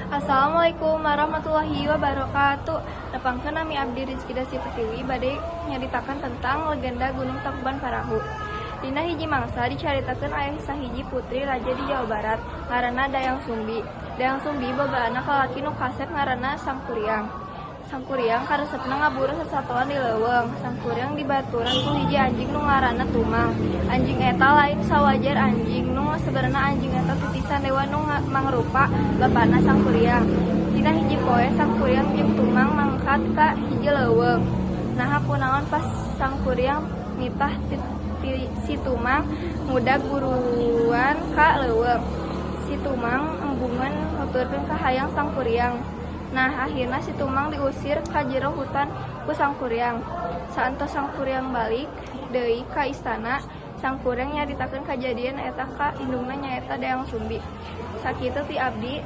Assalamualaikum warahmatullahi wabarakatuh. Nepangkeun, nami abdi Rizky Dasi Pertiwi, bade nyaritakan tentang legenda Gunung Tangkuban Parahu. Dina hiji mangsa dicaritakeun aya sahiji putri raja di Jawa Barat, ngaranna Dayang Sumbi. Dayang Sumbi boga anak lalaki nu kasep, ngaranna Sangkuriang. Sangkuriang karesepna ngaburu sasatoan di leuweung. Sangkuriang dibaturan ku hiji anjing nu ngaranna Tumang. Anjing eta lain sawajar anjing, nu sebenarna anjing eta titisan dewa nu mangrupa bapana Sangkuriang. Dina hiji poe, Sangkuriang jeung Tumang mangkat ka hiji leuweung. Naha kunaon, pas Sangkuriang nitah si Tumang ngudag buruan ka leuweung. Si Tumang embungeun nuturkeun kahayang Sangkuriang. Nah, akhirna si Tumang diusir ka jero hutan ku Sangkuriang. Saentos Sangkuriang balik deui ka istana, Sangkuriang nyaritakeun kajadian eta ka indungna, nyaeta Dayang Sumbi. Sakitu ti abdi.